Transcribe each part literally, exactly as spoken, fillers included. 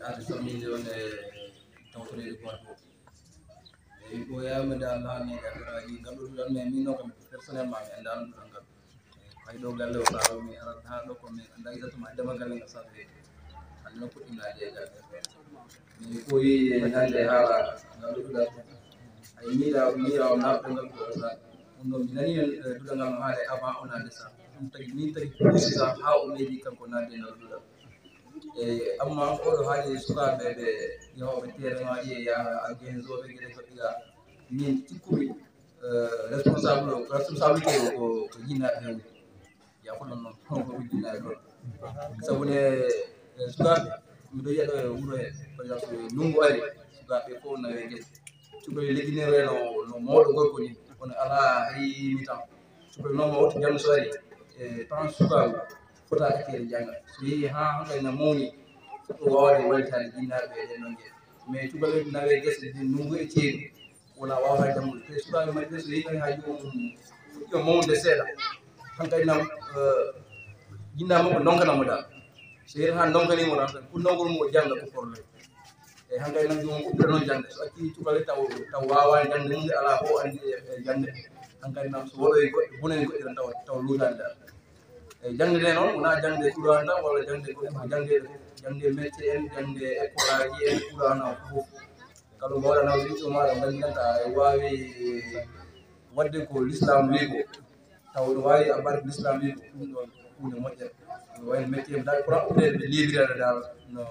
Ati salminde on e tawtoreede gooto fof. Eyi, ɓooyaama nde Allah haalni e affaire aji ngal ɗo duɗal, mais min noon kam personnellement mi anndaano duɗal ngal. Hay ɗo galle o faaro mi arata haa ɗo ko min annda exactement dema galle ngal saɗoye. Hannde noon puɗɗimaade e galle. Min ɓooyi ñande haala ngal ɗo duɗal. Hay miira miira o naatde ngal ɗo saɗo. Ɗum ɗo mi nani duɗal ngal no haala avant o naatde sa. Ɗum tagi min tagi puusi sa haa o meeɗi kanko naatde ngal duɗal. E amma oɗo haali sukaaɓe ɓe yahooɓe terrain aji e yaha argensoɓe gede goɗɗi ga min cikkumi responsable o responsabilité o ko ko jinnaɓe hewde yafuɗon noon ko jinnaɓe toon sabu ne sukaaɓe miɗo yiya ɗo e wuro he par exemple nungu ari sukaaɓe fof nawe gese cukalel ligginere no no mawɗo gorko ni kono ala hay mi tan cukalel noon ma wotto janngo so ari e tan sukaaɓe fota accede jannga so yehi ha hankadi na mawni fuɗɗo wawde wallitaade jinnaaɓe e ɗen ɗon geɗe mais cukalel nawe gese nungu e ceeɗu wona wawata janngude te sukaaɓe mari ɓe so yehi ha jomum fuɗɗi o mawnude seeɗa hankadi nam jinnaa makko ndonkanamo dal so yehi ha ndonkanimo tan ko nongol mo o jannga ko problème eyyi hankadi noon joomum uddita noon jaŋde so accii cukalel taw taw waawaani jaŋde mum nde alaa fof anndi e jaŋde hankadi noon so woɗoyi goɗɗe bonoyi goɗɗe tan taw taw luutaani dal eyyi jaŋde nde noon wonaa jaŋde quraan tan walla jaŋde goɗɗe fof jaŋde jaŋde métier en jaŋde école aji en quraan o fof kala mbaɗa nawde ɓiɗɗo maɗa nganndiɗanta e waawi waɗde ko l'islam wi ko taw no waawi abbade l'islam wi ko ɗum ɗon hunde moƴƴere no wayno métier dal pour aɓɓude ɓe librere dal no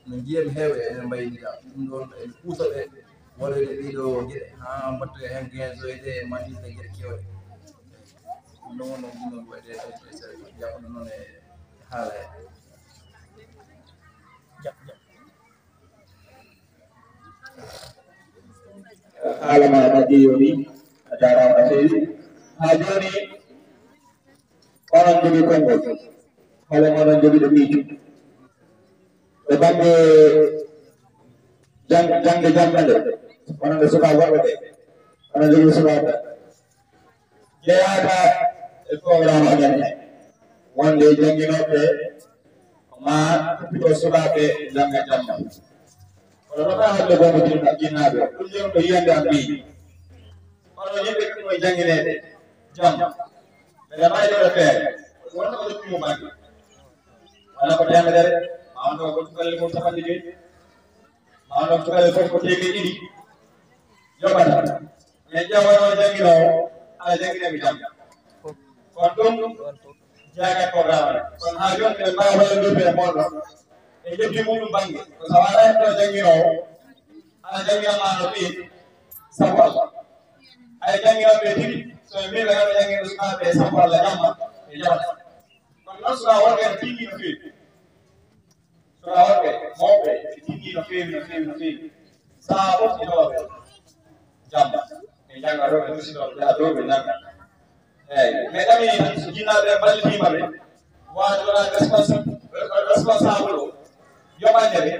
no njiyam heewe ene mbayni dal ɗum ɗon ene puusa ɓe waɗoyde ɗiɗo geɗe ha mbatta hen gensoyde e mandirde geɗe kewɗe ɗum ɗon wonno ɗum ɗon waɗde jaɓoɗo noon e haala he haala ma moƴƴi yoni a jarama no feewi ha joni onon jogui konngol halen onon joguiɗo miijo e banggue jangde jangde wonande sukaɓe worɓe ɓe onon jogui sukaɓe jeeyaka e programme amen he wonde jangguinoɓe ma toppito sukaɓe jangga jamma kono wona hande gonga jinnaɓe ɗum joni ko yiyande am mbiyi kono yimɓe ɗum e jangguineɓe jamma ɓeɗa mbawi ɗoɗo feere wonno ko ɗum mo banggue walla ko temedere ma wonno ko ɗum balli mum capanɗe joyyi ma wonno ko ɗum balli fof ko temedde ɗiɗi yoɓata min ƴewano jangguinowo ala jangguinoɓe jam kono ɗum jeyagat programme kono ha joni ɓe mbawa wallondirde e moɗon e jebbi muɗum banggue ko sawara hen ɗo jangguinowo ala jangguinama no ɓe sabu allah hay jangguinoɓe tigi so ɓe mbiɓe aɗa jangguino sukaɓe sabu allah jamma ɓe jaɓata kono noon suka worɓe no tinni no fewi Sukaaɓe mawɓe ɓe tinni no feewi no feewi no feewi sahaa fof ɓe ɗoɓe jamma ɓe njannga ɗo ɓe musino ɓe njaha dow ɓe njannga eeyi mais ɗamini tan so jinnaaɓe ɓe mballitiima ɓe waade wona responsable o yoɓande ɓe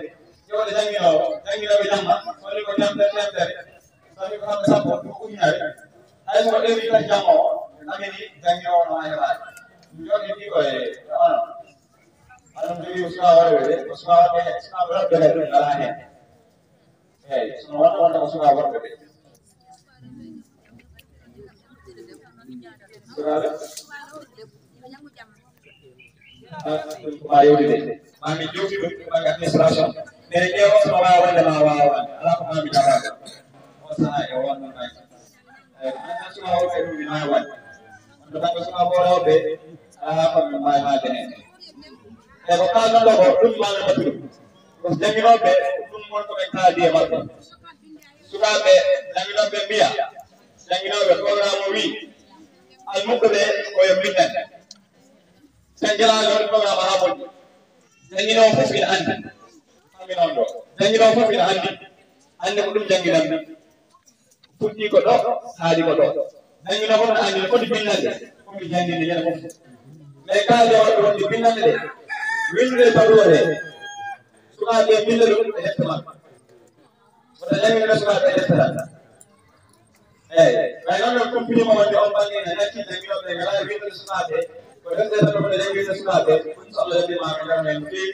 ƴewde jannginoowo jannginooɓe jamma soni ko temtere temtere soni ko kamɓe sappo ko ujunere hay so ko ɗewi tan jamma o ɗamini jannginoowo no heɓaade ɗum jooɗi ɗi koye onon Aɗa jogii ko suka worɓe ɓe, ko suka worɓe ɓe, suka worɓe ɓe ɗum alaa heen. Eeyi, so wonno wonno ko suka worɓe ɓe. Sukaaɓe? Ɗum ko maa yewtude. Maa min jowti ɗum, ɗum ko administration. Mais ƴeewa so waawa wonde ma waawa wonde. Alaa ko maa mi jaɓaaka. On sahaa e on ɗum aji. Eyi, an tan suma worɓe ɗum ina waɗi. Wonde kamɓe suma ɓoorawɓe, alaa ko min mbaawi haalde heen. Eyi, ko kaalnoɗo ko ɗum maa mi mbattu ɗum. Ko jannginooɓe ɗum won ko ɓe kaaldi e maɓɓe. Sukaaɓe jannginooɓe mbiya, jannginooɓe programme o wii, almuɓɓe ɓe ko yo mbindan. Sen jalaani on programme haa moƴƴi. Jannginoowo fof ina anndi. Fammi noon ɗo. Jannginoowo fof ina anndi. Anndi ko ɗum jannginanmi. Fuɗɗii ko ɗo, haaɗi ko ɗo. Jannginoowo fof ina anndi no foti binnande. Foti jannginde ñande fof. Mais kaalde waɗde wonde binnande ɗe. Winndude e tableau ɗe. Sukaaɓe ɓe mbinnda ɗum e defte maɓɓe. Wota jannginooɓe sukaaɓe e defte tan. Eeyi, ɓay noon noon kumpinii mo wonde on bannge ene natti jannginooɓe ngalaa e winndude sukaaɓe. Ko defte tan ko jannginooɓe sukaaɓe. Ɗum so Allah jaɓii maa ɓe ngarana en no feewi.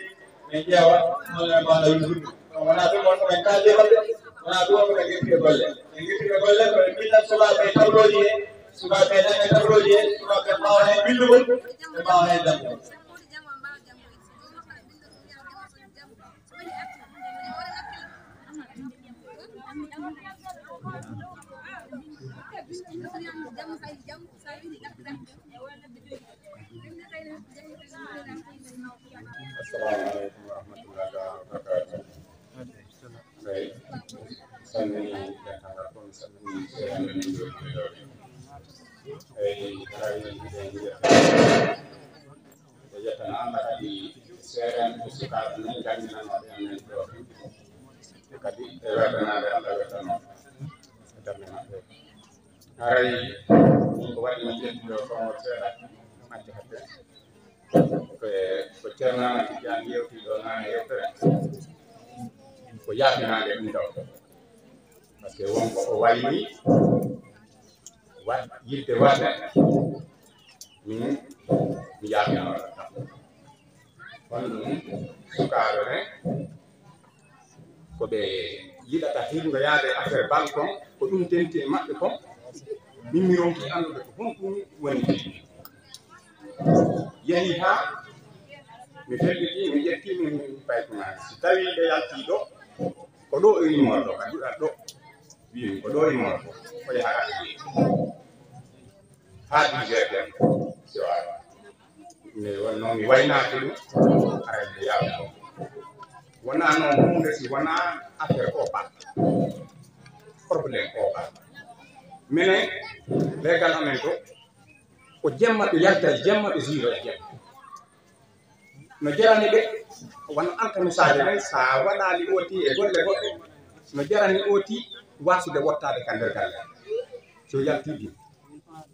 En ƴeewa, hono e mbaɗa yurdude. Wonaa ɗum wonko ɓen kaaldi e maɓɓe, wonaa ɗum wonko ɓe ngettiri golle. Ɓe ngettiri golle ko ɓe mbinna sukaaɓe e tableauji he, sukaaɓe nana e tableauji he, sukaaɓe mbaawa heen binndugol, ɓe mbaawa heen janngugol. Assalamu aleykum wa rahmatullahi taala wa barakatuh. Eyi, salmini dental ngal fof, mi salmini seeɗa men min jooɗi ɗo. Eyi, tawi eɗen njiya. E yettana Allah kadi seeɗa en ko sukaaɓe men jannginanooɓe en men ɗo. Kadi e weltanaade Allah weltanoo e darnde maɓɓe. Haray min ko waɗi mi ƴettude o konngol seeɗa, ɗum acca hakke. Ko, ko Ceerno Amadou Tidiane yewti ɗo nana e yewtere. Ko yaafinaade ɗum taw. Par ce que won ko o wayni, wa-, yiɗde waɗde, min mi yaafinaama ɗum. Kono ɗum sukaaɓe ɓe, ko ɓe yiɗata hirngoyaade affaire bal kon, ko ɗum tenti e maɓɓe kon, min mi ronki anndude ko honɗum woni. Yehi haa mi felliti, mi ƴetti, min paykuna. Si tawii ɓe yaltii ɗo, ko ɗo e immorde ɗo, ka duɗal ɗo. Wiimi ko ɗo e immorde ɗo, ko yaha ka ɗo. Haa dix heures dem, si o ara. Nde wonnoo mi waynaaki ɗum, aray nde yaawno. Wonaa noon huunde si wonaa affaire o bal. Problème o bal. Minen, leegal amen to, ko jemma ɓe yalta e jemma, ɓe ziiro e jemma. No jarani ɓe, wano alkamisaaje ɗen, so a waɗaali ooti e golle goɗɗe, no jarani ooti waasude wottaade ka nder galle. So yaltii ɗin,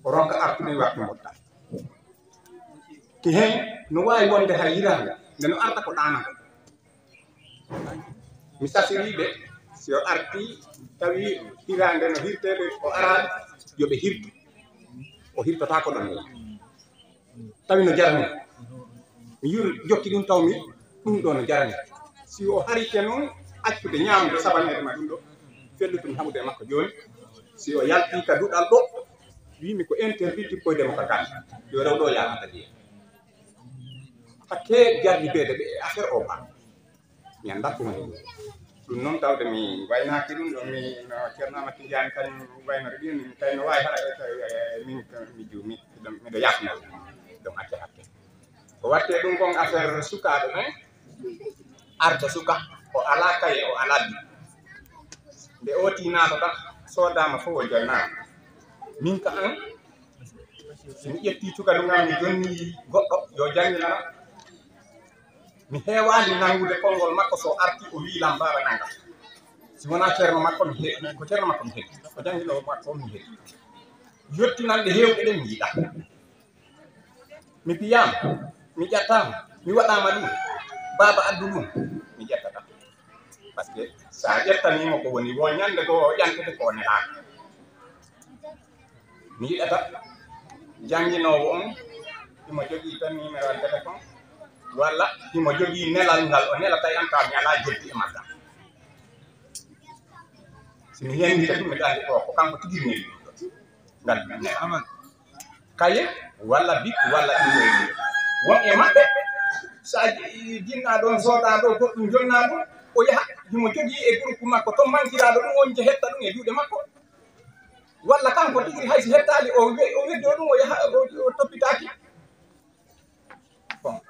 o ronka artude waktu motta. Ki hen no waawi wonde hay hiraande, nde no arta ko ɗaanata. Mi sasirii ɓe, si o artii, tawi hiraande no hirteede, o araali, yo ɓe hirtu. O hirtotaako ɗon. Tawi no jarani. Mi yur-, jokki ɗum, taw mi ɗum ɗo no jarani. Si o harike noon, accude ñaamde sabaneede ma ɗum ɗo, fellutu mi haɓude e makko jooni. Si o yaltii ka duɗal ɗo, wiimi ko interdit tippoyde mo ka galle. Yo rew ɗo yaha ka jeeya. Hakke jarlibeede ɓe e affaire o ba. Mi anndaa ko woni ɗum. Ɗum noon tawde mi waynaaki ɗum ɗo, mi no Ceerno Amadou Tidiane kañum waynori ɗin, tawi no waawi haɗa e tawi, e, min ko mi juumi, ɗum miɗo yaafno ɗum, ɗum acca hakke. Ko waɗte ɗum kon affaire sukaaɓe ɓen, arde suka, o alaa kaye, o alaa bi. Nde o tiinaano tan, soodaama fof o jonnaa. Min ka an, si mi ƴetti cukalel ngal, mi jonni goɗɗo, yo jannginana. Mi heewaali nanngude konngol makko, so arti o wii lam baaba nanngal. Si wonaa ceerno makko, mi heedi, ko ceerno makko mi heedi, ko jannginoowo makko mi heedi. Yottinanɗe heewɗe ɗen mi yiɗaa. Mi piyaama, mi ƴattaama, mi waɗaama ɗum, baaba addu ɗum, mi ƴettataa. Par ce que so a ƴettanii mo ko woni, wo ñannde goo o ƴantete ko o nelaaka. Mi yiɗata jannginoowo on, himo jogii tan numéro téléphone, walla himo jogii nelal ngal o nelata e an, tawa mi alaa joddi e maggal. Si mi heewii tan, miɗo anndi ko, ko kanko tigi neli ɗum ɗo. Ngal nelal. Kaye, walla bik, walla ɗum e ɗum. Won e maɓɓe, so a ji-, jinnaaɗo on, soodaaɗo goɗɗum, jonnaaɗo, o yaha, himo jogii e groupe makko, to mankiraaɗo ɗum, on je hetta ɗum e juuɗe makko. Walla kanko tigi hay si hettaali, o we-, o weddoo ɗum, o yaha, o, o toppitaaki. Bon,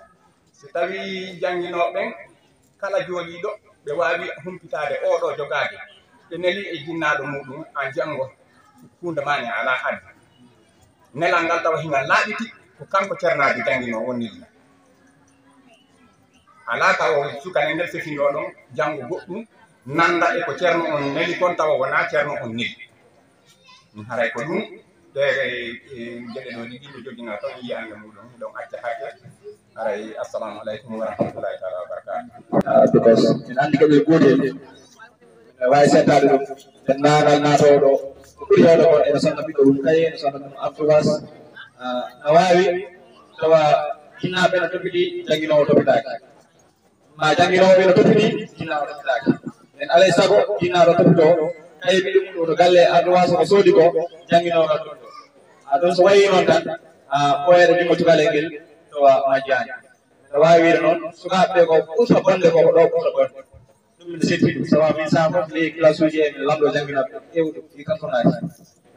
si tawii jannginooɓe ɓen, kala jooɗiiɗo, ɓe waawi humpitaade oo ɗoo jogaade, ɓe neli e jinnaaɗo muuɗum, an janngo, huunde maa ne alaa addi. Nelal ngal tawa hingal laaɓiti, ko kanko Ceernaajo jannginoo on neli. Alaa ka o sukane nder fefindoo ɗon, janngo goɗɗum, nannda e ko Ceerno on neli kon, tawa wonaa Ceerno on neli. Min haray ko ɗum, ɗe, e, e, geɗe ɗo ɗiɗi mi jogino toon yiyannde muɗum, mi ɗon acca hakke. Haray, assalamu aleykum wa rahmatullahi taala wa barakatuh. Ah, because min anndi ko ɓe gotel. Ene waawi settaade ɗum. Denndaangal naatoowo ɗo, ko ɓuri heewde ko ene sonna ɓiɗɗo ɗum kaye, ene sonna ɗum artugas. Ah, no waawi tawa jinnaaɓe no toppiti, jannginoowo toppitaaki. Haa jannginooɓe no toppiti, jinnaaɗo toppitaaki. Nden alay sago, jinnaaɗo toppitoo, tawi ɓiɗɗo mum ɗo to galle ardoirs ko soodi ko, jannginooɗo toppitoo. A ɗum so wayii noon tan, a ɓooyaɗo jummo cukalel ngel, tawa majjaani. Ɓe waawi wiide noon, sukaaɓe ɓe ko ɓurta bonde ko, ko ɗo ɓurta bonde. Ɗum min setti ɗum, sabu min saha fof ley classe uji e min lamɗo jannginooɓe, ƴeew ɗum, ɗi cartonnaaji.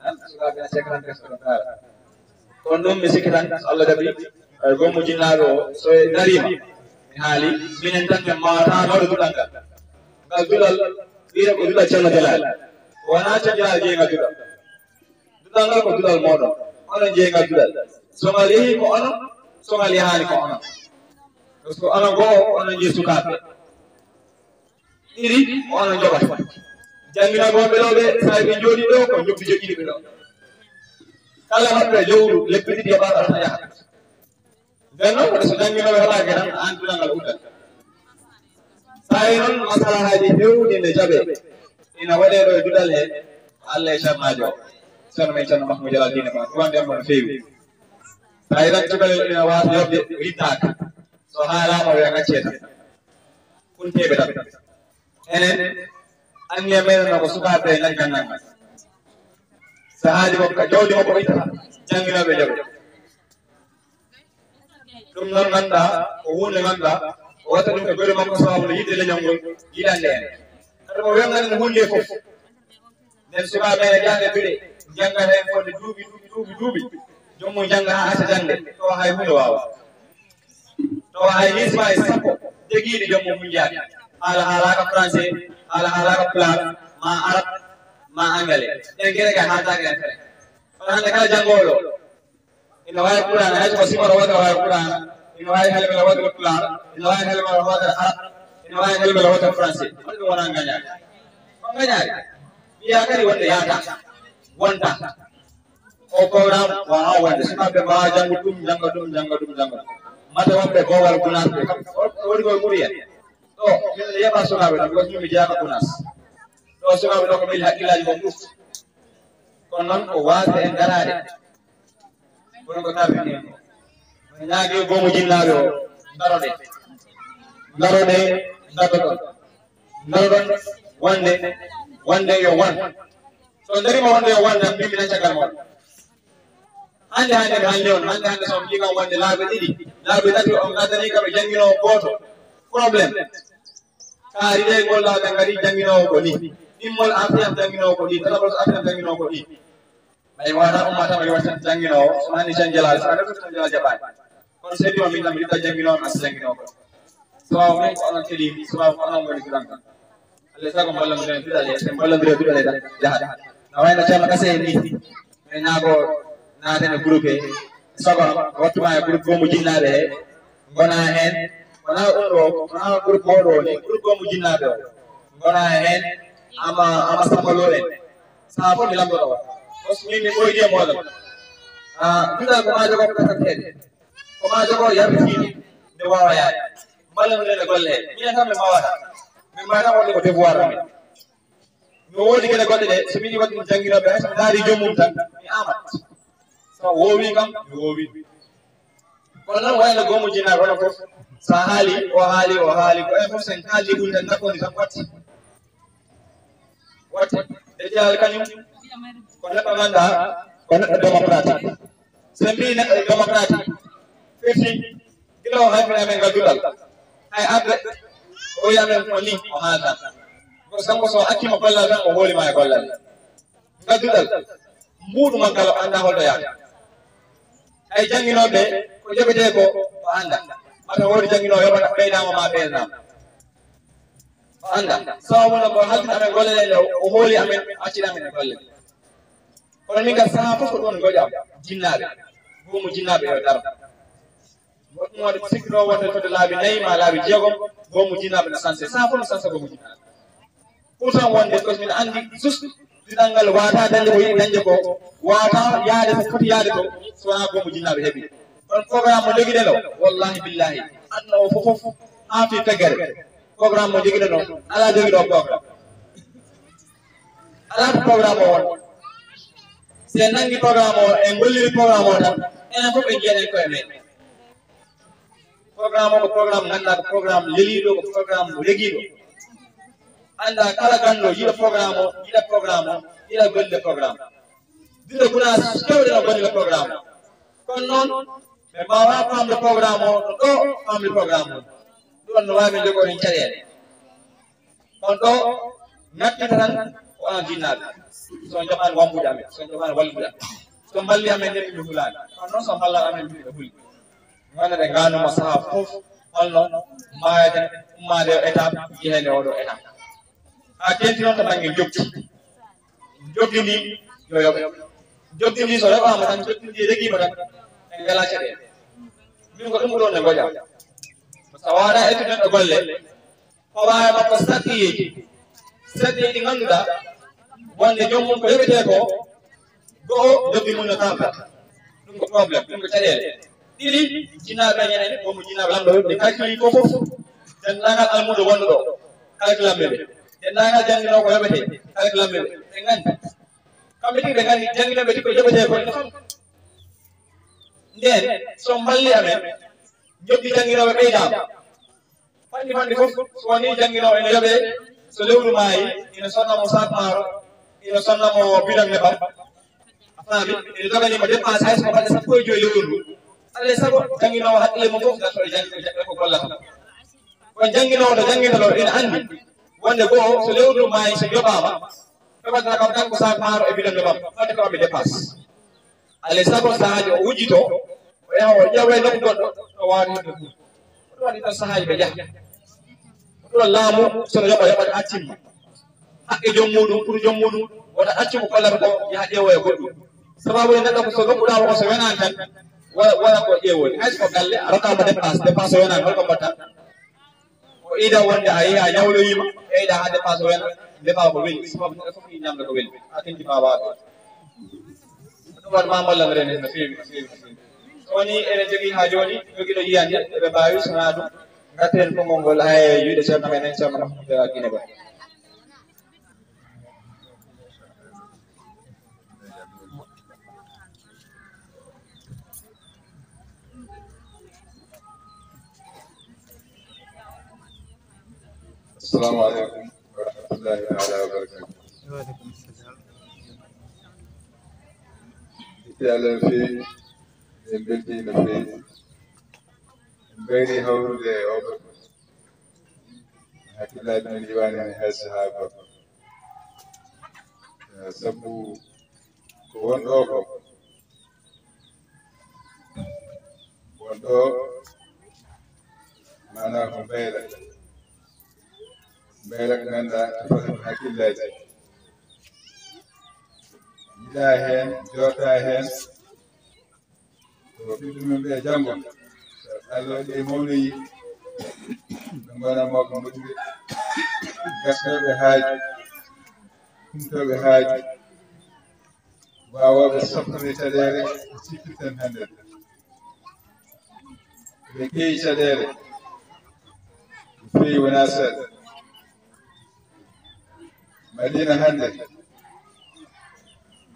Han, sukaaɓe ɓe seeɗa tan ɓe soɗo kaara. Kono ɗum mi sikki tan, so Allah jaɓi, eh, goomu jinnaaɓe o, so e dariima, mi haali, minen tan min mawataa nawde duɗal ngal. Ngal duɗal, wiyetee ko duɗal Ceerno Jalaali. Wonaa Ceerno Jalaali jeyi ngal duɗal. Duɗal ngal ko duɗal mooɗon. Onon njeyi ngal duɗal. So ngal yehii ko onon, so ngal yahaani ko onon. Par ce que onon goo, onon njeyi sukaaɓe. Ɗiɗi, ko onon njoɓata. Jannginooɓe wonɓe ɗo ɓe, so ɓe njooɗii ɗo, ko njoɓdi joƴƴini ɓe ɗo. Kala waɗɗo e lewru, lebbi ɗiɗi heɓaaka tan yaha. Nden noon, woni so jannginooɓe heɓaaki tan, aan duɗal ngal uddat. Tawi noon masalahaaji heewɗi ne jaɓee, ina waɗee ɗo e duɗal he, Allah e Ceernaajo o. Ceerno men Ceerno Mahmoud Jalal Diine Ba, ɗum wonde mo no feewi. Tawi tan cukalel ina waasa yorde riddaaka. So haalaama o wiya ngaccee tan. Kunteeɓe tan. Enen, anniya meɗen o ko sukaaɓe ɓe ngaɗi ganndal ngal. So haali ko ka jawdi makko ittata, jannginooɓe njoɓe. Ɗum noon nganndaa ko huunde nganndaa, o watta ɗum e golle makko sababu no yiɗde leñol ngol, yiɗande en. Kadi mo weeɓnani no huunde fof. Nden sukaaɓe ene jahda duɗe, njannga heen fodde duuɓi, duuɓi, duuɓi, duuɓi. Joom mum jannga haa acca jaŋde, tawa hay huunde waawa. Tawa hay liis ma e sappo, jogiiɗi joom mum hunjaaki. Haala haalaaka français, haala haalaaka pulaar, ma arab, ma angale. Ɗen geɗe kay haaltaaka en fere. Kono hannde kala janngooɗo, ina waawi Qur'aana, hay so ko simoro wootere waawi Qur'aana, ina waawi helmere wootere pulaar, ina waawi helmere wootere arab, ina waawi helmere wootere français. Woni ɗum wonaa ngañaari. Ko ngañaari. Mbiyaa kadi wonde yaata, wonta. O programme waawaa wonde. Sukaaɓe mbaawaa janngude ɗum, jannga ɗum, jannga ɗum, jannga ɗum. Mata wonɓe goowal gunaas ɓe kam, o, o woni koye ɓuri en. Ɗo, min mi yeɓa sukaaɓe ɗo, because min mi jeyaaka gunaas. Ɗo sukaaɓe ɗo ko mil hakkillaaji ko ɓurti. Kono noon ko waasde en daraade. Kono ko tardini en ko. Min ñaagi goomu jinnaaɓe o, ndaroɗe. Ndaroɗe, ndaroɗon. Ndaroɗon wonde, wonde yo won. So ndariima wonde yo won tan, mbimi nan caggal mon. Hannde, hannde mi haalni on, hannde, hannde so on mbii kam wonde laabi ɗiɗi, laabi tati on ngaddanii kam e jannginoowo gooto. Problème. Kaari ɗe gollaaɓe ngari jannginoowo ko ni. Ɗimmol arti am jannginoowo ko ni. Tata ko so arti am jannginoowo ko ni. Ɓay wata umma tan o yewta tan jannginoowo, so hannde Ceerno Jalaal, so hannde fof Ceerno Jalaal jaɓaani. Kono so heɓii o min tan mi rutta jannginoowo, mi arta jannginoowo ko. Sababu min ko onon keɗii, sababu ko onon ngoni duɗal ngal. Alay sago mballondiren duɗal he, sen mballondire duɗal he tan, jahat. No wayno Ceerno Kase en ni, min ñaago naaten e groupe he, sago wattu ma e groupe goomu jinnaaɓe he, ngona heen, wona ɗum ɗo, wona groupe mawɗo o ni, groupe goomu jinnaaɓe o. Ngona heen, ama, ama Samba Lo en. Saha fof mi lamndoto on. Parce que min mi ɓoydi e mooɗon. Ah, duɗal ko maa jogo kasanteeɗe. Ko maa jogo yarbitiiɗe. Nde waawa yaade. Mballondiren e golle he. Minen tan min mbaawata. Min mbaawata wonde ko devoir amen. No woodi geɗe goɗɗe ɗe, so min waɗi ɗum jannginooɓe, hay so mi ndaari joom mum tan, mi amat. So woowi kam, mi woowi. Kono noon wayno goomu jinnaaɓe onon fof, so a haali, o haali, o haali, ko en fof sen haaldi ɗum tan, nafondi tan watti. Watti, e jeyaali kañum, ko neɗɗo ngannduɗaa, ko neɗɗo démocratique. So en mbii neɗɗo démocratique, firti, gila o haybina men ngal duɗal. Hay arde, o wiya men ko ni, o haalta. Ko sabu so accima gollal tan, o hooli ma e gollal. Ngal duɗal, mbuuɗu maggal o anndaa holto yahata. Hay jannginooɓe, ko joɓetee ko, o anndaa. Mata woodi jannginoowo yoɓata ɓeydaama ma ɓeydanaama. O anndaa. Sababu no ko halfin amen golle ɗe, o hooli amen, accina amen e golle. Kono min ngal sahaa fof ko ɗum woni ngoƴam, jinnaaɓe. Goomu jinnaaɓe yo daro. Goɗɗum waɗi sikkinoo wonde fodde laabi nayi ma laabi jeegom, goomu jinnaaɓe no sanse. Sahaa fof no sansa goomu jinnaaɓe. Pourtant wonde, parce que min anndi juste, duɗal ngal waawataa dañde ko yiɗi dañde ko, waawataa yahde ko foti yahde ko, so wonaa goomu jinnaaɓe heɓi. Kono programme mo jogiɗen o, wallahi billahi, aduna o fof fof, haa fii feggere, programme mo jogiɗen o, alaa jogiiɗo o programme. Alaa ko programme o won. Si en nanngi programme o, en ngolliri programme o tan, enen fof en njiyan en koye men. Programme o ko programme ngannduɗaa ko programme leliiɗo, ko programme regiiɗo. Annda kala ganndo yiɗa programme o, yiɗa programme o, yiɗa golle programme. Dille gunaas kewɗe no golle programme o. Kono noon, ɓe mbaawaa faamde programme o, no ɗo faamde programme o. Ɗum no waawi min jogoo heen caɗeele. Kono ɗo, ngattita tan ko onon jinnaaɓe. So on njaɓaani wambude amen, so on njaɓaani wallude amen. So on mballii amen, nden min hulaani. Kono noon, so on mballaa amen, min ɓe huli. Wonande ngaanuma sahaa fof, holno mbaaweten ummaade o étape, yeheede oɗo étape. Haa teeŋti noon to bannge njoɓdi. Njoɓdi ndi yo yoɓe. Njoɓdi ndi so yoɓaama tan, njoɓdi ndi regiima tan, en ngalaa caɗeele. Min ko ɗum ɗoon ne ngoƴa. So a waawataa ettude neɗɗo golle, ko waawi makko sarɗiyeeji. Sarɗiyeeji ɗi ngannduɗaa, wonde joom mum ko yoɓetee ko, go'o, njoɓdi mum no tampat. Ɗum ko problème, ɗum ko caɗeele. Ɗiɗi, jinnaaɓe ñeneen, ko mo jinnaaɓe lamɗo, ɓe calcule ko fof. Denndaangal almuudo wonɗo ɗo, calcule ɓe. Denndaangal jannginoowo ko yoɓetee, calcule ɓe. Ɓe nganndi. Kamɓe tigi ɓe nganndi jannginooɓe tigi ko yoɓetee ko ene fam. Ndeen, so mballi amen, njoɓdi jannginooɓe ɓeydaama. Fanni fanni fof, so wonii jannginoowo ene yoɓee, so lewru maayi, ina sonna mo saak maaro, ina sonna mo bidon nebam. A faami? Ina joganii mo dépense hay so ko balɗe sappo e joy lewru ndu. Alaa e sago, jannginoowo hakkille mum fof ngartoo e jannginoowo ko gollata. Kono jannginoowo to janngintotoo ina anndi wonde goo so lewru ndu maayi so yoɓaama, heɓata kam tan ko saak maaro e bidon nebam, wadde ko ammi dépense. Alaa e sago sahaaji o wujjitoo, o yaha o ƴeewa e nokku goɗɗo, o waawi heɓde ɗum. Ko ɗum waɗi tan sahaaji ɓe njaha. Ko ɗum laamu, so no yoɓa, yoɓa accimmo. Haqqe joom muuɗum, pour joom muuɗum, wota accu ko kollata ko, yaha ƴeewoya goɗɗum. Sababu e neɗɗo ko so nokkuɗaa o, so wenaani tan, wala, wala ko ƴeewoy. Hay so ko galle, a rokkaama dépense, dépense wenaani, holko mbaɗtaa? O iida wonde a yehi a ñawloyiima, ɓeyda haa dépense wena, ndefa ko weli, sababu neɗɗo fof yiɗi ñamde ko weli. A teŋti ma waaɓe. Ɗum waɗi ma mballan rene no feewi, no feewi, no feewi. So woni eɗen jogii haa jooni, jogiiɗo yiyannde, eɓe mbaawi, so wonaa ɗum, ngarten konngol ngol haa e juuɗe ceerno men en, ceerno Mahmoud Dara Guinée Ba. Assalamu aleykum wa rahmatullahi taala wa barakatuh. Wa aleykum salam. Mbeltii Allah no feewi, en mbeltii no feewi. En mbayrii hawrude e oɗo. Hakkillaaji men iwaani heen hay sahaa gooto. Eh, sabu ko won ɗo ko, won ɗo, maanaa ko mbayra. Mbayra ko ngannduɗaa ko foti ko hakkillaaji. Yiɗaa heen, jooɗtaa heen. Ko ɓiɓɓe men ɓe janngo, so Allah waɗi ɓe mawnoyi, ɓe ngona mawɓe moƴƴuɓe, gasnooɓe haaju, humtooɓe haaju, waawooɓe safrude caɗeele ko cippirten hannde. Ɓe keewi caɗeele, ɓe feewi wonaa seeɗa. Madina hannde,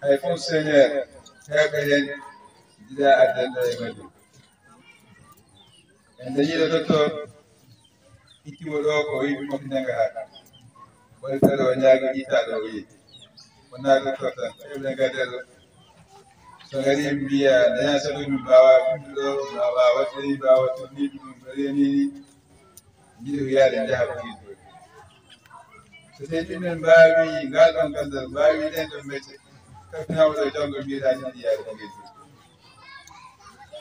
hay fonctionnaire heewɓe heen njiɗaa adden ɗo e Madina. En dañiiɗo docteur, itti mo ɗo ko o yiɗi makko nannga haa. Waɗi feere o ñaagi ittaaɗo o yiɗi. Wonaa docteur tan, heewɓe ngaddeeɗo. So ngarii mbiya, dañaa saɗo min mbaawaa binndi ɗo, mbaawaa waɗde nii, mbaawaa waɗde nii, ɗum ɗo reenii nii. Njiɗi ko yaade njaha ko yiɗi. So tawii ɗum en mbaawi ngal ɗon ganndal, mbaawi ɗen ɗon mecce, kadi nawɗo e janngo mbiɗa njiɗi yaade ko yiɗi.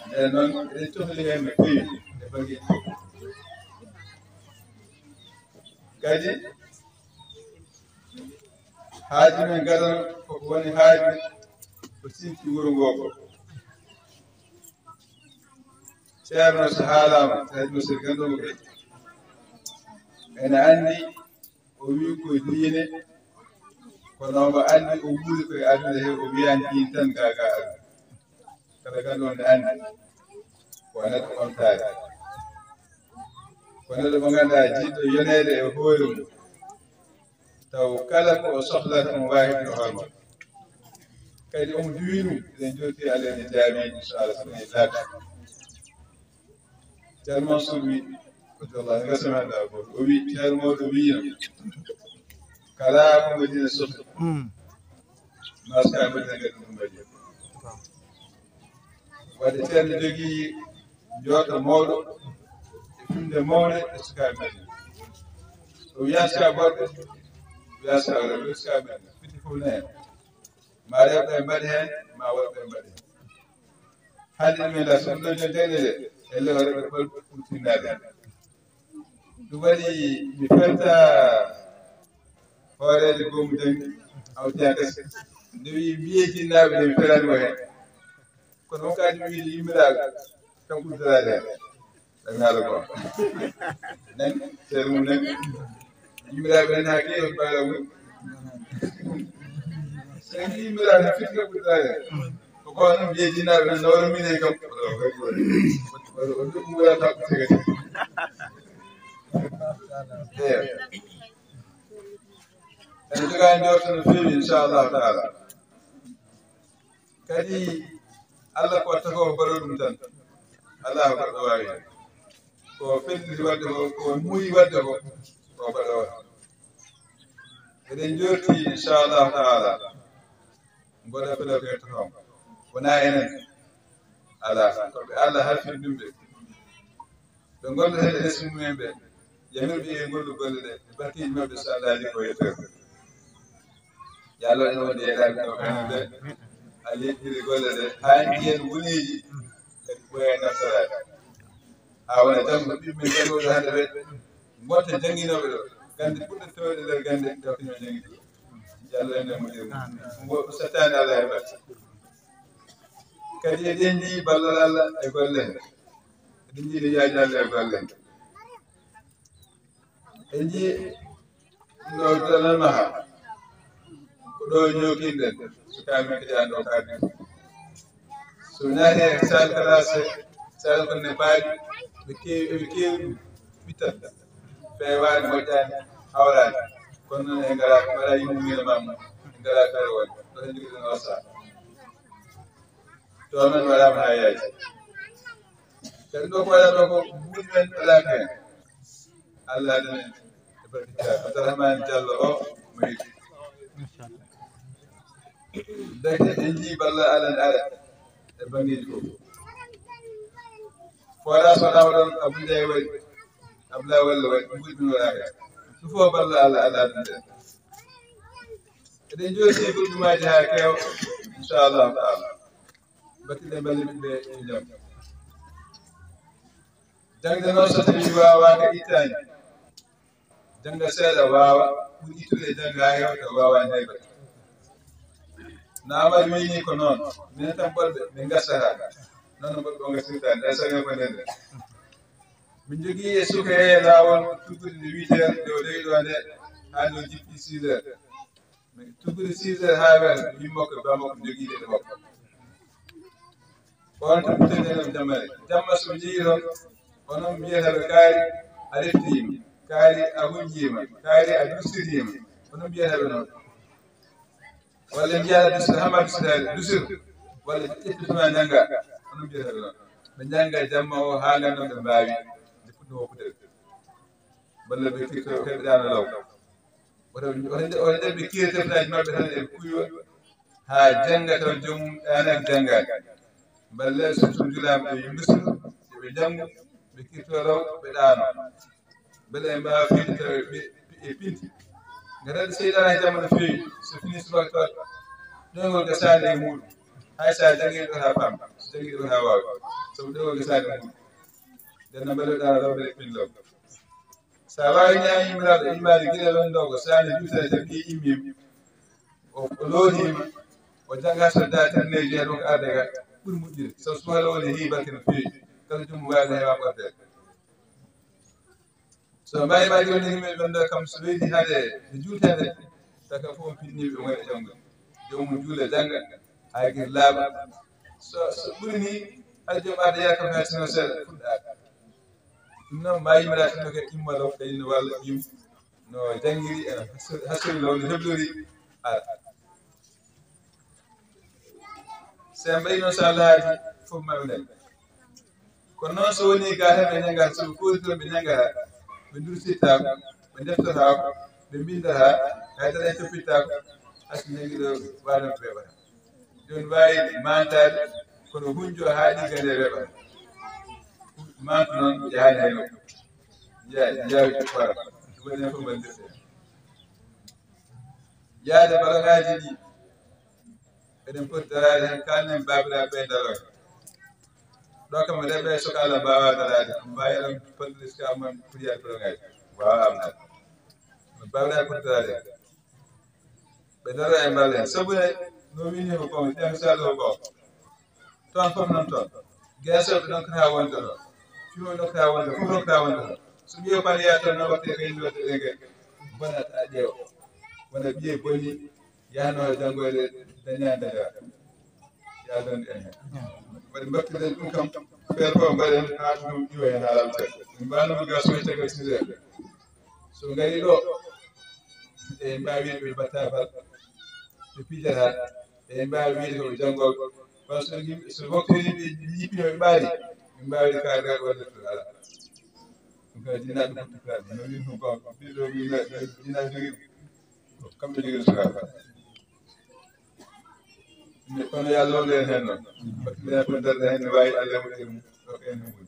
Nden noon, eɗen cohli heen no feewi e banngeeji fof. Kadi, haaju men gadano koko woni haaju ko sinti wuro ngoo ko. Ceerno so haalaama, Ceerno Sirgandoogo kadi ene anndi, o wii ko diine, kono omo anndi o wuuri ko e aduna he, o wiyaani diine tan gaa gaa aduna. Kala ganndo ne anndi ko neɗɗo ɓamtaade. Ko neɗɗo mo ngannduɗaa jiɗɗo yoneede e hoore mum. Taw kala ko o sohlata omo waawi heɓde hoore makko. Kadi omo duwii ɗum, eɗen njooɗti Allah ene jaabi, inchallah, so en laabi. Ceerno Mansour wi, wallahi, nga semaine ɗa ko o wi, Ceerno Mawɗo wiyino, kala ko Madina sohli, maska Madina gaddi ɗum Madina. Wadde Ceerno jogii jooɗo mawɗo e finde mawɗe e sukaaɓe Madina. O wiya sukaaɓe worɓe, wiya sukaaɓe rewɓe, sukaaɓe Madina. Fiti fof ne heen. Ma rewɓe mbaɗi heen, ma worɓe mbaɗi heen. Hannde min la sohli ɗo jogde de, e lewre ɓe ɓol tinnaade. Ɗum waɗi mi felta hooreejo goomu janngi, Amadou Tidiane Gassou. Nde wi mbiye jinnaaɓe de mi felani mo heen. Kono on kadi mi wiide yimmiraaɓe, kam ɓurtanaade heen. Ɗan haala ko. Nan, seeɗa mum nan. Yimmiraaɓe nan haa keewi baala mum. So en yimmiraaɓe, fitka ɓurtanaade heen. Ko ko noon mbiye jinnaaɓe nan, nawra minen kam. Wala, wala, wala, wala, ɗum wala taɓɓo tigi. Eeyo. En jogaa njorto no feewi, inchallahu taala. Kadi, Allah ko watta ko, o mbaɗa ɗum tan. Alaa ko goɗɗo waawi heen. Ko felliti waɗde ko, ko muuyi waɗde ko, ko mbaɗa o. Eɗen njorti, inchallahu taala, mboɗo felo ko yettoto on. Wonaa enen. Alaa, ko ɓe Allah halfini ɗum ɓe. Ɓe ngollo heen e resmi mumen ɓe, yamirɓe e ngollu golle ɗe, e barkeeji maɓɓe so Allah adii ko yettere. Yo Allah en wonde yeɗaaɓe ɗo kamɓe ɓe, Allah yeɗɗiri golle ɗe, haa en mbiyen woneeji, kadi ɓooya naftoraade. Haa wona janngo ɓiɓɓe men janngooɓe hannde ɓe, ngonta jannginooɓe ɗo, gannde ɓurɗe tewde nder gannde, taw ko men janngi ɗo. Yo Allah en mo ɗum. Mo sattaani Allah e batte. Kadi eɗen njii ballal Allah e golle he. Eɗen njii no yaaji Allah e golle he. En njii no dalal maha. Ko ɗo ñookinɗen. So kaami kadi an ɗo kaadi. So naati e salle classe, salle ko ne paaɗi, ɓe keewi, ɓe keewi ɗum. Ɓittal. Feewaani, moƴƴaani, hawraani. Kono noon en ngalaa, en mbaɗaa yimɓe mumen e maamu. En ngalaa feere wonde. Ɗo en njogii ɗum o saha. To men waɗaama haa yaaji. Kadi ɗo ko waɗaa ɗo ko mbuuɗi men waɗaaka heen. Allah adana en e barkitta Abdourahmane Diallo o mo yiɗi. Deke en njii balla Allah ne ara e banngeeji fof. Forage waɗaama ɗoon, Abou Ndiaye waɗi, Abdoulaye Walla waɗi, mbuuɗi men waɗaaka heen. Ɗum fof balla Allah, Allah adana en. Eɗen njooɗi e gurdumaaji haa keewa, inchallahu taala. Mbattiɗen balɗe ɓiɓɓe e jam. Jaŋde noon so tawii waawaaka ittaani, jannga seeɗa waawa, ɓuri ittude jannga heewa taw waawaani hay batte. No Amadu wiyi nii ko noon, minen tan ɓolɓe min ngasata, noon no ɓolɓe o ngasirta, nde saño ko nden. Min njogii e suka e laawol tuggude nde huit heures, nde o rewi ɗo nde, haa nde o jippi six heures. Tuggude six heures haa weer, yumma ko bamako jogii ɗe makko. On to ɓitte ɗen on jamma. Jamma so njii ɗon, onon mbiyata ɓe kaari a reftiima, kaari a hunjiima, kaari a dustitiima. Onon mbiyata ɓe noon. Walla mbiyata dusir, hama dusir, dusir. Walla ƴettituma njannga. Onon mbiyata ɓe noon. Ɓe njannga jamma o haa nganndon ɓe mbaawi. Nde fuɗɗo woppude. Walla ɓe kirto heɓe ɗaana law. Wota, wota, wota ɓe kiire tefnaaji maɓɓe tan e kuywa, haa jannga taw joomum ɗaanaaki janngaani. Mballa so tun njulaama ɓe yumbisu, ɓe njanngu, ɓe kirto law, ɓe ɗaano. Mbele en mbaawa fiyde taw ɓe, ɓe, ɓe pinti. Ngati seytaane e jamma no feewi, so fini subaka tawa ɗoyngol gasaani e muuɗum. Hay so a janngii ɗo haa faam, so janngii ɗo haa waawi. Sabu ɗoyngol gasaani e muuɗum. Nden no mbele ɗaano law, mbele pin law. So a waawi ñaami yummiraaɗo imaade gila lonnoo ko saani juutani tan ɓii immii o, o lootiima, o jannga so daa tan neeji heen ko arde ga ɓuri moƴƴude. Sabu subaka woni heewi barke no feewi. Kala jomum waawi no heewa ɓorde. So mbaawi ma joni yimɓe ɓen ɗo kam so weeɗi haade ɓe juutande, saka fof on pinniiɓe woni e janngo. Joomum juula jannga, haa gir laaɓa. So, so ɓuri ni, hay joom arde yaa kam haa tino seeɗa, fuɗɗa. Ɗum noon, ma yimiraade no kadi imma ɗo, kadi no walla ɗum no janngiri, ene hasori, hasori law no heblori, ara. So en mbaɗii noon, so Allah haajii, fof ma ɓe ndañi. Kono noon, so wonii gaa tan ɓe nanngaa, so ɓe koori toon ɓe nanngaa, ɓe ndursitaako, ɓe ndeftotaako, ɓe mbinndataa, hay dara en toppittaako, hay so nanngi ɗo waawi ɓe waɗa. Jooni waawi maantaade, kono hunjo haa ɗigga nde weeɓa. Maanta noon yahaani hay nokku. Njiyaa, njiyaa ko fara. Ɗum woni fof mbaɗi ndefte. Yaade balagaaji ɗi, eɗen poti daraade heen, kaalnen baabiraaɓe ɓe daroo. Ɗo kam, rewɓe e sukaaɓe mbaawaa daraade, mbaawi ɗon fodde sukaaɓe mon poti yaade balagaaji. Waawaa amnaade. Baabiraaɓe poti daraade. Ɓe daroo e mballe heen. Sabu ne, no wiini ko goonga, jam salo ko goonga. Toon fof noon toon. Geesoɓe ɗon kata wonde ɗo. Fiiɓe ɗon kata wonde, fof ɗon kata wonde ɗo. So ɓiyo pan yaa toon, no waɗte kay, no waɗte ɗen kay. Bona a ƴeewa. Wona ɓiye boni, yahnoo e janngoyde, dañaa dañaa. Yaa ɗon en heen. Waɗi mbattuɗen ɗum kam, feere fof mbaɗen, haa ɗum ɗum iwa heen haa laaɓta. Min mbaanoo mo gaa so e tagal siree. So ngarii ɗo, e mbaawi ɓe batta bal, ɓe pijata, e mbaawi wiide ko ɓe janngooɓe. Kono so yimɓe, so waktu yimɓe yiɗi ɓe ɓaari, ɓe mbaawi kaarde waɗde to alaa. Ɗum kadi jinnaɓe fof tukkaaɓe. No wiin ɗum ko, ɓiɗɗo wiin, jinnaɓe jogii, kamɓe jogii sukaaɓe. Mais kono yo Allah wondu en heen noon. Mbaɗtuɗen ko darde heen, ne waawi Allah waɗi ɗum, ɗo ko en woni.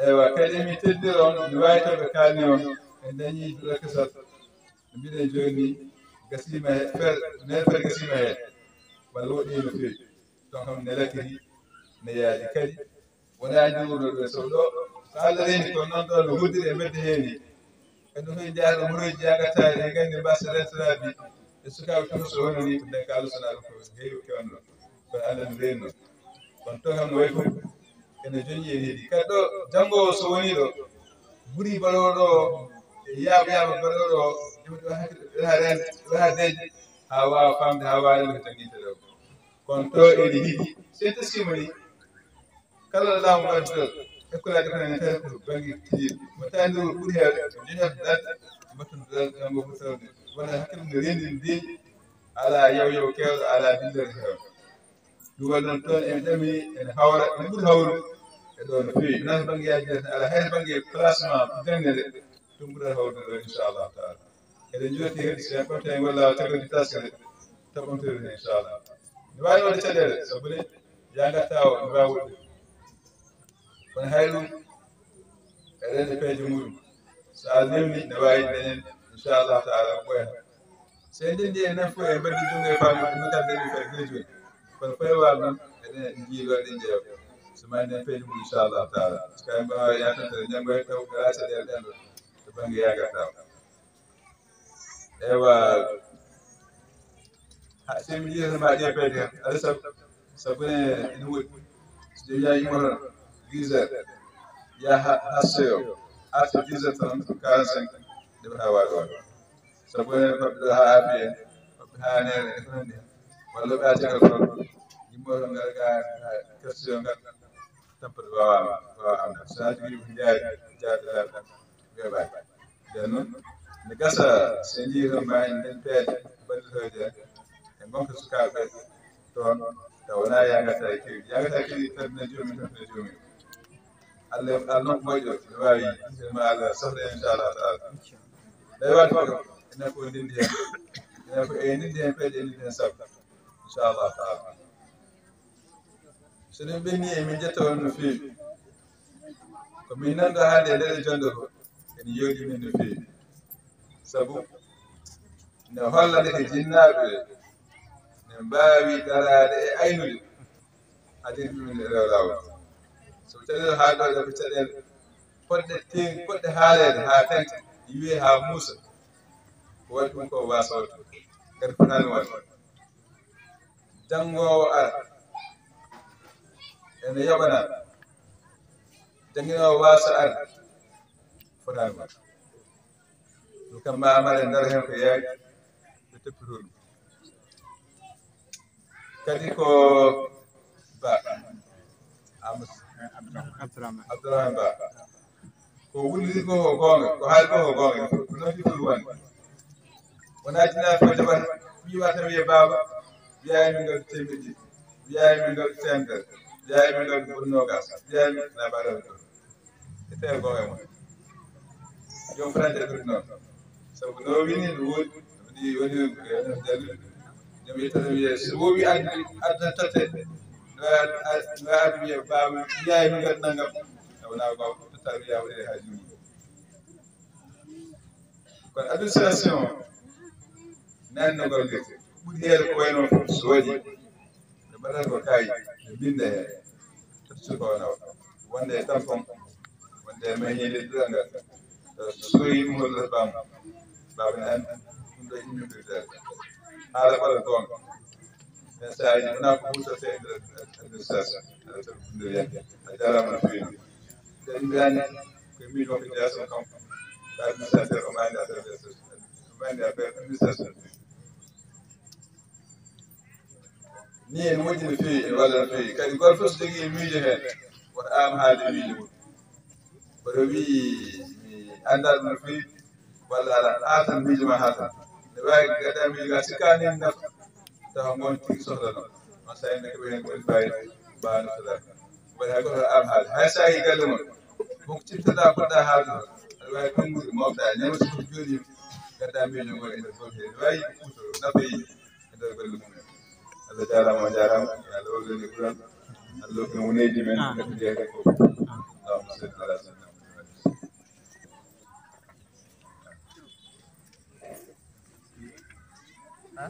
Eywa, kadi min teddinira on, mi waawi taw ɓe kaalni on, en dañii duɗal kesal. No mbiɗen jooni ni, gasiima he, feere, neen feere gasiima heen, walla woɗɗii no feewi. Ɗon kam ne lakiri, ne yaadi kadi. Wonaa juurno ɗo e sow ɗo, so Allah reeni ko noon ɗo no hoddiri e mbedde heen ni. Kadi ɗum fof en njahaɗo murooji jaagataa, en nganndi mbasa rentoraaɓe e sukaaɓe tuma so hono ni, ko nden kaalo sona ɗum ko heewi kewanno. Kono Allah no reeni noon. Kono to kam no wayi fof, ene joñi en heedi. Kadi ɗo, janngo o so wonii ɗo, ɓuri balooɗo o, e yaaɓa yaaɓa balooɗo o, yimɓe ɗo hakkille, ɗo haa rende, ɗo haa deeƴe, haa waawa faamde, haa waawa rende ko jannginte ɗo. Kono to ene yiɗi, so en teskima ni, kala laamu ɓadduɗo, ekkolaaji kono ene tawi ko bannge tijiri. Mo tawi ndu ɓuri heewde, ko joñat dal, mbattude dal, janngo fof tawde. Wona hakkille mum ne rendi ndi, alaa yaw yaw keewɗo, alaa dillere heewde. Ɗum waɗi noon toon ene ɗami, ene hawra, ene ɓuri hawrude e ɗo no feewi. Wonaa ko bannge yaaji tan, alaa hay so bannge placement jannde nde, ɗum ɓurata hawrude ɗo, inchallahu taala. Eɗen njooti kadi, so en ɓamtaani walla tagondi taskere, taɓontoɗen heen, inchallah. Ne waawi waɗde caɗeele, sabu ne, yaa ngartaa o, ne waawi woɗɗude. Kono hay ɗum, eɗen e peeje muɗum. So Allah newni, ne waawi dañen, inchallah taala, ko ɓooyata. So en ndenndi en nan fof, en mbaɗi junngo e faandu, en nokkat dañi fay gila jooni. Kono fay waal noon, eɗen njiiloo, eɗen njeewa. So maa en dañ peeje muɗum, inchallah taala. Parce que en mbaawaa yaatantere, ñanngo e taw, alaa caɗeele ɗen ɗo, to bannge yaa ngartaa o. Eywa, ha, so mi yiita ma ɗe peeje kam, alaa sabu, sabu ne ene woodi. So jooni yaa immoto dix heures, yaa ha, ha seyo, arta dix heures trente, quarante-cinq, nde ɓe haa waaɗo waɗo. Sabu ne fotɓe ɗo haa afiya, fotɓe haa neene, e ko nanndi hen. Walla ɓe haa caggal fotɓe, immoto ngar ga, ga, question ngar, tampata wawa, wawa amna. So a jogii ko jaari, jaari, jaari, weeɓaani. Nden noon, ne gasa, so en njiyii toon, ma en nden peeje ballitooje en ngonka sukaaɓe toon, taw wonaa yaagata e kewi. Yaagata e kewi, tan ne joomum, tan ne joomum. Allah, Allah noon ko moƴƴo, ne waawi, ma Allah safre, inchallah taala. Tawi waɗi fof, enen fof en ndenndi heen. Enen fof en ndenndi heen peeje, en ndenndi heen sabu. Inchallah taala. So ɗum ɓenni, emin njetta on no feewi. Ko min nanɗo hannde e nder e jonde ko, ene yooɗi min no feewi. Sabu ne holla ndeke jinnaaɓe ne mbaawi daraade e aynude, haa tengti min e rew laawol. So caɗeele haa ɗo ɗe ko caɗeele poɗɗe ten-, poɗɗe haaleede haa tengti, yiwee haa muusa. Ko waɗi ɗum ko waasa waɗde. Ngati fotaani waɗde. Janngoowo ara, ene yoɓana. Jannginoowo waasa ara, fotaani waɗde. Ɗum kam ma amare ndar heen ko yaaji, ɓe toppitoo ɗum. Kadi ko Ba, Amadou Abdourahmane Ba. Ko wulliri ko ko goonga, ko haali ko ko goonga, ko noon foti wonde. Wonaa jinnaɓe fof jaɓata, ɓiy wata wiye baaba, wiyaa min ngaddu teemedde ɗiɗi, wiyaa min ngaddu teemedere. Jeyaa e million ɓuri noogaas, jeyaa e million na mbaɗa ɗum. E tawi ko e mon. Joom France ɓuri noon. Sabu no wini no woodi, woni, woni, woni, woni, joom yettere wiye, so woowi addi, adda totte. No ad-, ad-, no addi wiye, "Baaba, jeyaa e million nangam." Taw na ko totta wiya waɗi haaji mum. Kono administration, nanno golle, ɓuri heere ko wayno fof so waɗi. Ɓe mbaɗata ko kay, ɓe binda heen. Surtout ko wona wonde e tampon, wonde e maññeede duɗal ngal. So soyi ɗum hollata baamu, baaba ne anndi ɗum ɗo yimɓe ɓe dal. Haala ɓala goonga. Ɓen saaji wona ko huutorte e nder administration. Aɗa tawi ɗum ɗo yiyande. A jaaraama no feewi noon. Ɓe mbiyaani ko miijo ko jeyaa son kanko. Ko administrateur o maandi affaire administration. O maandi affaire administration. Ni en moƴƴi no feewi, en walla no feewi. Kadi goto fof so jogii miijo heen, woto aam haalde miijo mum. Kono wiyi mi anndaa ɗum no feewi, walla alaa, haa tan miijo ma haa tan. Ne waawi gadda miijo ma sikkaani en nafa, tawa ngon tigi sohlano. On saa en ko ɓen ko en faayi, mbaano sohlaa. Mbaɗa hay goto aam haalde. Hay so a yii galle mon, won ko ciftoɗaa, poɗɗaa haalde ɗon. Aɗa waawi tonngude, mofta, ñama so ko jooɗii, gadda miijo ngoo e nder golle. Ne waawi kuuto, nafa yimɓe. E nder golle mum en. Allah jaaraama, on njaaraama. Allah wallini ɓural. Allah hokkira wuneeji men. Amin. Kadi jeeyata ko. Allahumma salli ala sayyidina Muhammad. Ha?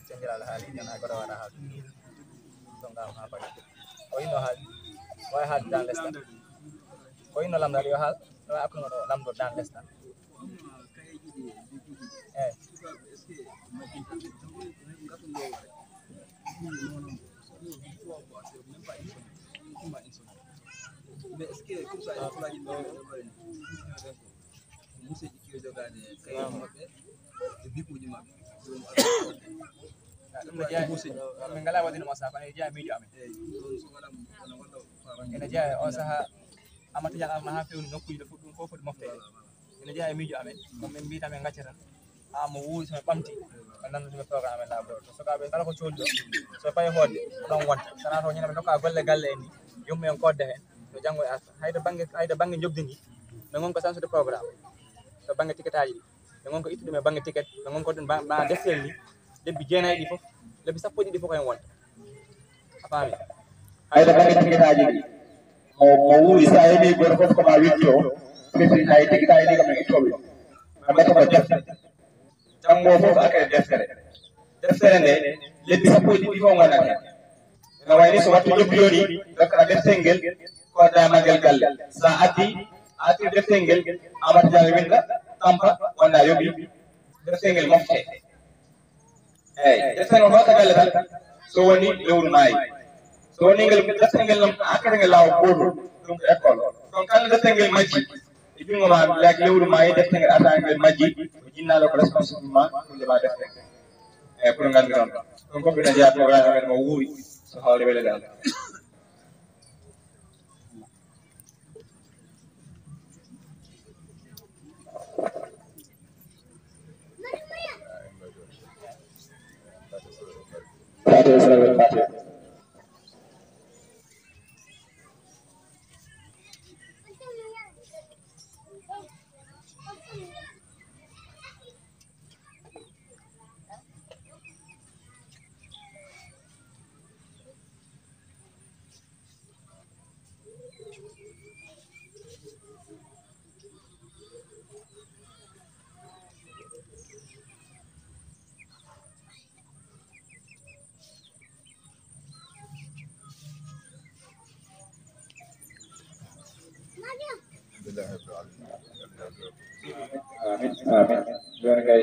Cengiraɗo haali, tan hay goto waɗa haal. Ɗon kam ha faɗi. Ko inno haali? Wawi haali dan lesta. Ko inno lamɗo yo haal? No akkuno ɗo lamɗo dan lesta. Eh. Mais est-ce que comme ça, il faut la dire, museeji kiyo jogaade kayit maɓɓe e bipuuji maɓɓe. Ɗum no jeyaa, min ngalaa waɗde ɗum o sahaa, kono ene jeyaa e miijo amen. Eeyi, ɗum so waɗaama, kono wonɗo faama. Ene jeyaa e on sahaa, Amadou Tidiane arno haa feewni nokkuuji ɗo foti, ɗum fof foti mofteede. Ene jeyaa e miijo amen, kono min mbiyata min ngacca tan. Haa mo wuuri, so mi ɓamti, ɓe nanndude ɓe programme amen laaɓuɗo. To sukaaɓe kala ko coodi ɗo, so fayi hoodde, ko ɗon wonta. Sana to ñande ɓe ndokka golle galle en ni, yumma en kodda heen, to janngo e arta. Hayde bannge, hayde bannge njoɓdi ndi, ɓe ngon ko sansude programme. To bannge tiketaaji ɗi, ɓe ngon ko ittude ɗum e bannge tiket, ɓe ngon ko ɗum ba, ba deftel ni, lebbi jeenayi ɗi fof, lebbi sappo e ɗiɗi fof ko heen wonta. A faami? Hayde bannge tiketaaji ɗi, mo, mo wuuri, so a heɓii gooto fof ko ma witto, firti hay tiketaaji ɗi ko min ittooɓe. Ɓe mbaɗta ko defte. Janngo fof accès deftere. Deftere nde, lebbi sappo e ɗiɗi fof ngonat heen. Ene wayni so wattu njoɓdi yoni, dokkata deftel ngel, kodda maggel galle. So a addi, a addi deftel ngel, Amadou Diallo winnda, tampa, wonda yoɓi, deftel ngel mofte. Eeyi, deftere noon hoota galle tan, so woni lewru maayi. So woni ngel, deftere ngel noon, hakkete ngel laawol gootol, ɗum ko école. Ɗum kala deftere ngel majji, e junngo ma, le-, lewru maayi, deftere ngel arta ngel majji, ko jinnaɗo ko responsable ma, ɗum ndeɓa deftere ngel. Eeyi, pour nganndu noon. Ɗum fof ina jeyaa programme amen mo wuuri, so hawle weleede Allah. Fatiha, salatul Fatiha. Amin, amin. Joni kay,